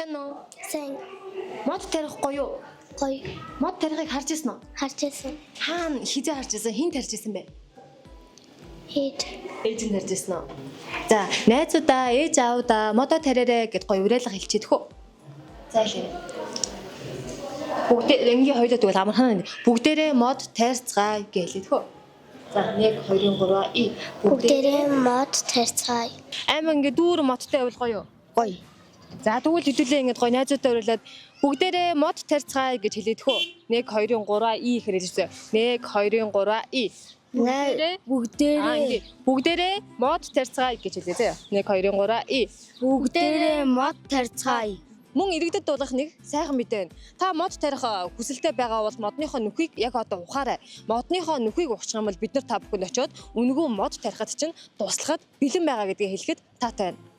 Сайн уу? Сайн. Мод тарих гоё юу? Гоё. Мод тарихыг харж ирсэн үү? Харж байсан. Хаана хизээ харж ирсэн? Хэн тарж ирсэн бэ? Ээж. Ээж нь тарж ирсэн үү? За, найзуудаа, ээж аавдаа модоо тариарэ гэд гоё уриалга хэлчихэдэх үү? За хэлээ. Бүгдээ энгийн хоёлоо тэгвэл амархан бүгдээрээ мод тарьцгаая гэж хэлээдэх үү? За 1 2 3 и Бүгдээрээ мод тарьцгаая. Аймаг ингээ дүүр модтой байвал гоё юу? Гоё. За тэгвэл хэдүүлээ ингээд гоё найзуудтай уриалаад бүгдээрээ мод тарьцгаая гэж хэлээдэх үү? 1 2 3 и гэхээр хэлсэн. 1 2 3 и. Бүгдээрээ Бүгдээрээ ингээ бүгдээрээ мод тарьцгаая гэж хэлээ заяа. 1 2 3 и. бүгдээрээ мод тарьцгаая. Мөн иргэдэд дуулах нэг сайхан мэдээ байна. Та мод тарих хүсэлтэй байгаа бол модныхоо нүхийг яг одоо ухаарай. Модныхоо нүхийг ухчих юм бол бид нар та бүхэнд очиод үнэгүй мод тарихад чинь туслахад бэлэн байгаа гэдгийг хэлэхэд таатай байна.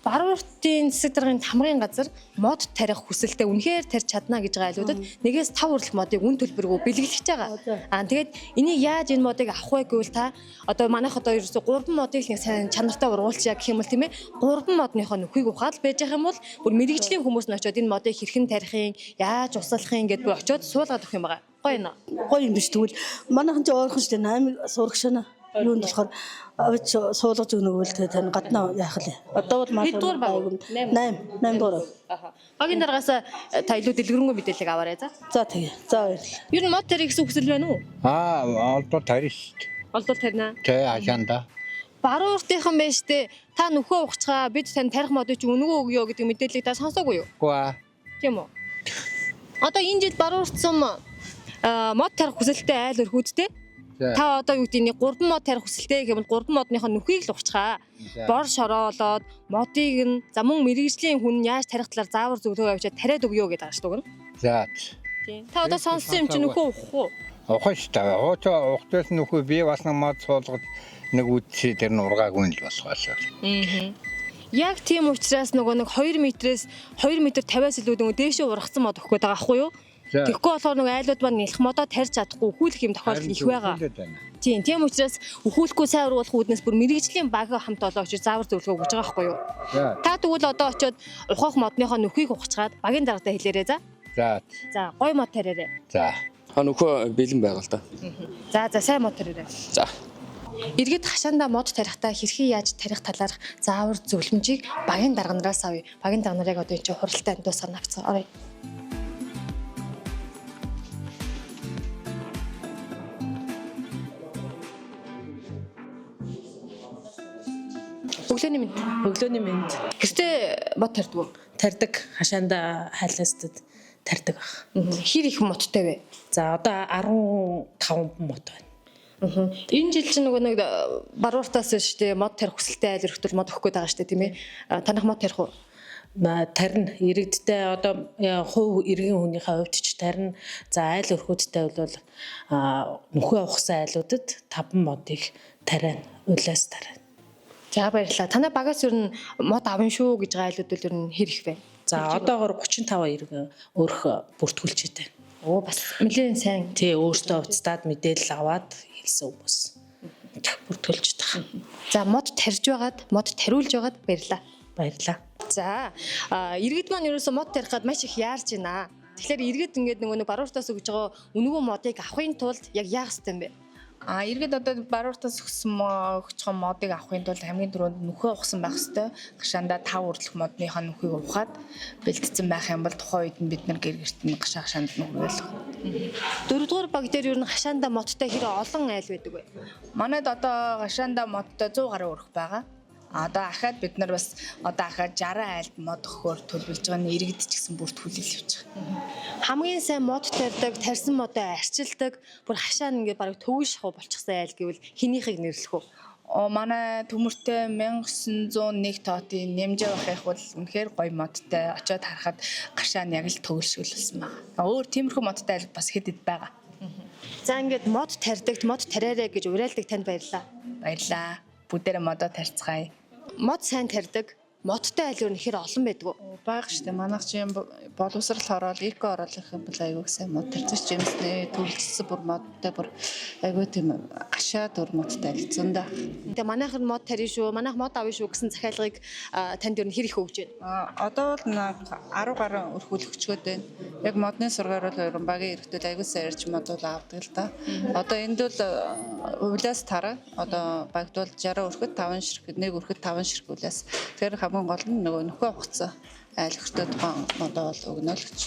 Баруун уртын засаг даргын тамгын газар мод тарих хүсэлтэй үнэхээр тарь чадна гэж байгаа айлуудад нэгээс 5 хүртэлх модыг үн төлбөргүй бэлгэлж байгаа. Аа тэгээд энийг яаж энэ модыг авах вэ гэвэл та одоо манайх одоо ерөөсө 3 модыг л нэг сайн чанартай ургуулчаа гэх юм бол тийм ээ 3 модныхоо нүхийг ухаад л байж байгаа юм бол бүр мэрэгжлийн хүмүүс нь очиод энэ модыг хэрхэн тарихын, яаж услахын гэдээ бүр очиод суулгаад өгөх юм байгаа. Гоё нөө. Гоё юм биш тэгвэл манайхан ч ойрхон шүү дээ 8 сурагшаана. Юунд болохоор авч суулгаж өгнө гэвэл тэ тань гаднаа яах лээ. Одоо бол Хэд дугаар баг вэ? 8 8 дугаар. Аха. Багийн дараагаас та илүү дэлгэрэнгүй мэдээлэл аваарай за. За тэгээ. За баярлалаа. Ер нь мод тарих гэсэн хүсэл байна уу? Аа, олдоо тарина шүү дээ. Олдол тарина. Тэ хашаанда. Баруун уртынхан байж тээ та нөхөө ухацгаа бид тань тарих модыг чи үнэгүй өгөө гэдэг мэдээллийг та сонсоогүй юу? Үгүй аа. Тийм үү? Одоо энэ жил баруун урт сум мод тарих хүсэлтэй айл өрхүүдтэй. За. Та одоо юу гэдэг нь 3 мод тарих хүсэлтэй гэх юм бол 3 модныхоо нүхийг л ухацгаа. За. Бор шороолоод модыг нь за мөн мэрэгжлийн хүн нь яаж тарих талаар заавар зөвлөгөө авчиад тариад өгөө гэдэг ааш дугна. За. Тийм. Та одоо сонссон юм чи нөхөө ухах уу? Ухаж шүү дээ. Хуучин ухтаас нөхөө би бас нэг мод суулгаж нэг үдсээ тэр нь ургаагүй нь л болохоос. Аа. Яг тийм учраас нөгөө нэг 2 метрээс 2 метр 50-аас илүү нөгөө дээшээ ургацсан мод өгөх гээд байгаа байхгүй юу? За. Тэгэхгүй болохоор нөгөө айлууд маань нэлэх модоо тарьж чадахгүй өхүүлэх юм тохиолдол их байгаа. Тийм, тийм учраас өхүүлэхгүй сайн ургуулах үүднээс бүр мэрэгжлийн баг хамт олон очиж заавар зөвлөгөө өгч байгаа байхгүй юу? За. Та тэгвэл одоо очиод ухаах модныхоо нүхийг ухацгаад багийн даргатай хэлээрэй за. За. За, гой мод тариарай. За. А нөхөө бэлэн байгаа л да. За, за сайн мод тариарай. За. Иргэд хашаандаа мод тарихдаа хэрхэн яаж тарих талаарх заавар зөвлөмжийг багийн дарга нараас авъя. Багийн дарга нарыг одоо энэ чинь хуралтай дуусгаар навцгаа. Орё. Өглөөний мэнд. Өглөөний мэнд. Гэртээ мод тарьдаг уу? Тарьдаг. Хашаанда хайлаастад тарьдаг ах. Хэр их модтой вэ? За одоо 15 мод байна. Энэ жил чинь нөгөө нэг барууртаас шүү дээ мод тарих хүсэлтэй айл өрхтөл мод өгөх гээд байгаа шүү дээ тийм ээ. Танах мод тарих уу? Тарина иргэдтэй одоо хувь иргэн хүнийхээ хувьд ч тарина. За айл өрхүүдтэй бол нөхөө ухсан айлуудад 5 модыг тариана. Улаас тариана. За баярлалаа. Танай багаас ер нь мод авна шүү гэж байгаа айлууд бол ер нь хэр их вэ? За одоогор 35 иргэн өрх бүртгүүлж итэй. Оо бас нэлээд сайн. Тий өөртөө уцтаад мэдээлэл аваад хэлсэн хүмүүс бүртгүүлж байгаа. За мод тарьж байгаад мод тариулж байгаад баярлалаа. Баярлалаа. За иргэд маань ерөөсөө мод тарих гад маш их яарч байна. Тэгэхээр иргэд ингээд нөгөө нэг барууртаас өгж байгаа үнэгүй модыг авахын тулд яг яах ёстой юм бэ? А иргэд одоо барууртаас өгсөн өгч байгаа модыг авахын тулд хамгийн түрүүнд нүхээ ухсан байх ёстой. Гашаандаа 5 хүртэлх модныхоо нүхийг ухаад бэлтгэсэн байх юм бол тухайн үед нь бид нар гэр гэрт нь гашаа гашаанд нь хүргээлэх. Дөрөвдүгээр баг дээр ер нь хашаандаа модтой хэр олон айл байдаг вэ? Манайд одоо гашаандаа модтой 100 гаруй өрх байгаа. А одоо ахаад бид нар бас одоо ахаад 60 айлд мод өгөхөөр төлөвлөж байгаа нь иргэд ч гэсэн бүртгүүлэл явж байгаа. Хамгийн сайн мод тарьдаг, тарьсан модоо арчилдаг, бүр хашаа нь ингээд бараг төвөн шахуу болчихсон айл гэвэл хэнийхийг нэрлэх үү? Манай төмөртэй 1901 тоотын нэмжээ бахих бол үнэхээр гоё модтой очиод харахад гашаа нь яг л төгөлшгөлсөн байгаа. Өөр тиймэрхүү модтой айл бас хэд хэд байгаа. За ингээд мод тарьдагт мод тариарай гэж уриалдаг танд баярлалаа. Баярлаа. Бүгдээрээ модоо тарьцгаая. Мод сайн тарьдаг, Модтой айл юу нэхэр олон байдгүй. Бага штэ, манайх чи юм боловсрал хороол, эко хороол гэх юм бол айгүй сайн мод тарьж жимснээ төлөлдсөн бүр модтой, бүр айгүй тийм гашаа дүр модтой айл зөндөө. Тэгээ манайх нь мод тарина шүү, манайх мод авна шүү гэсэн захиалгыг танд ер нь хэр их өгч байна? Одоо бол 10 гаруй өрхүүл өчгөөд байна. Яг модны сургаар бол ерөн багийн эрхтүүд айгүй сайн ярьж мод бол авдаг л да. Одоо энд бол улиас тараа. Одоо багт бол 60 өрхөд 5 ширхэг, нэг өрхөд 5 ширхэг улиас. Тэгэхээр хамгийн гол нь нөгөө нөхөө ухцсан айл өртөө тухайн модоо бол өгнө л гэж.